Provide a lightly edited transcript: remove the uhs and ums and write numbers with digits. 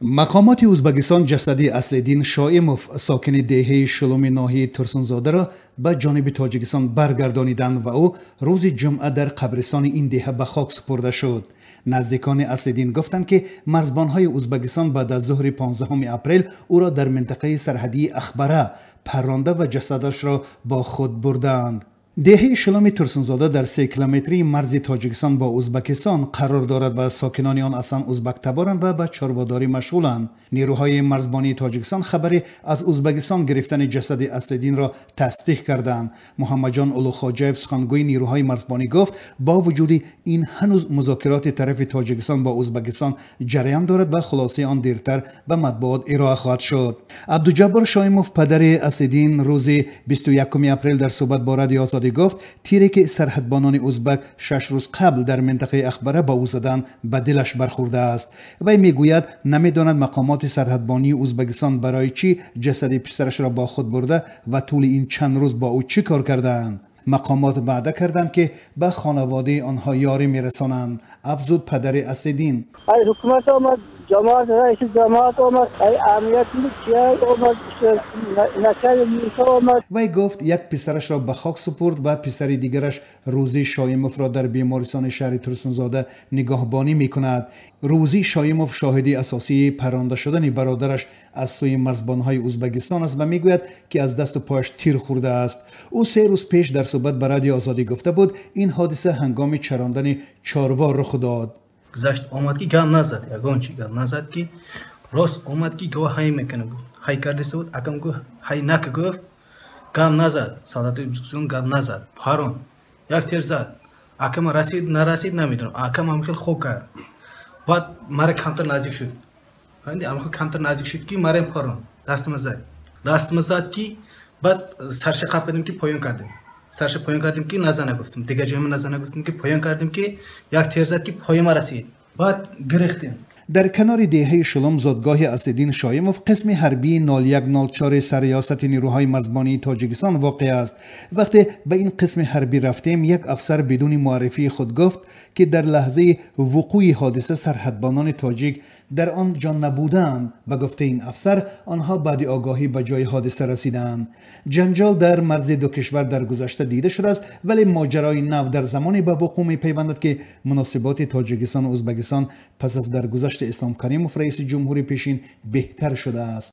Мақомоти Ӯзбекистон ҷасади Аслиддин Шоимов, сокини деҳаи Шулуми ноҳияи Турсунзодаро ба ҷониби Тоҷикистон баргардониданд ва ӯ рӯзи ҷумъа дар қабристони ин деҳа ба хок супурда шуд. Наздикони Аслиддин гуфтанд, ки марзбонҳои Ӯзбекистон баъд аз зуҳри 15 апрел ӯро дар минтақаи сарҳадии Ахбара парронда ва ҷасадашро бо худ бурдаанд. Деҳаи Шулуми Турсунзода дар 3 километрии марзи Тоҷикистон бо Ӯзбекистон қарор дорад ва сокинони он аслан ӯзбактаборанд ва ба чорводорӣ машғуланд. Нерӯҳои марзбонии Тоҷикистон хабаре аз Ӯзбекистон гирифтани ҷасади Аслиддинро тасдиқ карданд. Муҳаммадҷон Улуғхоҷаев, сухангӯи нерӯҳои марзбонӣ, гуфт, бо вуҷуди ин ҳанӯз музокироти тарафи Тоҷикистон бо Ӯзбекистон ҷараён дорад ва хулосаи он дертар ба матбуот ироа хоҳад шуд. Абдуҷаббор Шоимов, падари Аслиддин, рӯзи 21 апрел дар суҳбат бо Радиои Озодӣ гуфт, тире ки сарҳадбонони ӯзбак 6 рӯз қабл дар минтақаи Ахбара ба ӯ заданд, ба дилаш бархӯрдааст. Вай мегӯяд, намедонад мақомоти сарҳадбонии Ӯзбекистон барои чӣ ҷасади писарашро бо худ бурда ва тӯли ин чанд рӯз бо ӯ чӣ кор кардаанд. Мақомот ваъда карданд, ки ба хонаводаи онҳо ёрӣ мерасонанд, афзуд падари Аслиддин. Ҳукумат омад, ҷамоат, раиси ҷамоат омад, амният омад, начальник омад. Вай гуфт, як писарашро ба хок супурд ва писари дигараш Рӯзӣ Шоимовро дар бемористони шаҳри Турсунзода нигоҳбонӣ мекунад. Рӯзӣ Шоимов шоҳиди асосии парронда шудани бародараш аз сӯи марзбонҳои Ӯзбекистон аст ва мегӯяд, ки аз дасту пояш тир хӯрдааст. Ӯ 3 рӯз пеш дар суҳбат ба Радиои Озодӣ гуфта буд, ин ҳодиса ҳангоми чарондани чорво рух дод. Гузашт омад, ки гап назад, ягон чи гап назад, ки рост омад, ки гова ҳай мекунад, гуфт, ҳай кардеса буд, акам гуфт, ҳай нака, гуфт, гап назад, солдати Ӯзбекистон гап назад, парон як тир зад, акама расид, нарасид, намедонам, акам ҳам хел хок кард. Баъд мара камтар наздик шуд, ҳам хел камтар наздик шуд, ки мара парон дастама зад, дастама зад, ки баъд сарша қапидем, ки поён кардем, сарша поён кардем, ки назана гуфтем, дигар ҷойма назана гуфтем, ки поён кардем, ки як тир зад, ки поёма расид, баъд гирифтем. Дар канори деҳаи Шулум, зодгоҳи Аслиддин Шоимов, қисми ҳарбии 0104 сарриёсати нерӯҳои марзбонии Тоҷикистон воқеъ аст. Вақте ба ин қисми ҳарбӣ рафтем, як афсар бидуни муаррифии худ гуфт, ки дар лаҳзаи вуқӯи ҳодиса сарҳадбонони тоҷик дар он ҷо набуданд. Ба гуфтаи ин афсар, онҳо баъди огоҳӣ ба ҷои ҳодиса расиданд. Ҷанҷол дар марзи ду кишвар дар гузашта дида шудааст, вале моҷарои нав дар замоне ба вуқӯъ мепайвандад, ки муносиботи Тоҷикистону Ӯзбекистон пас аз даргузашти Ислом Каримов, раиси ҷумҳури пешин, беҳтар шудааст.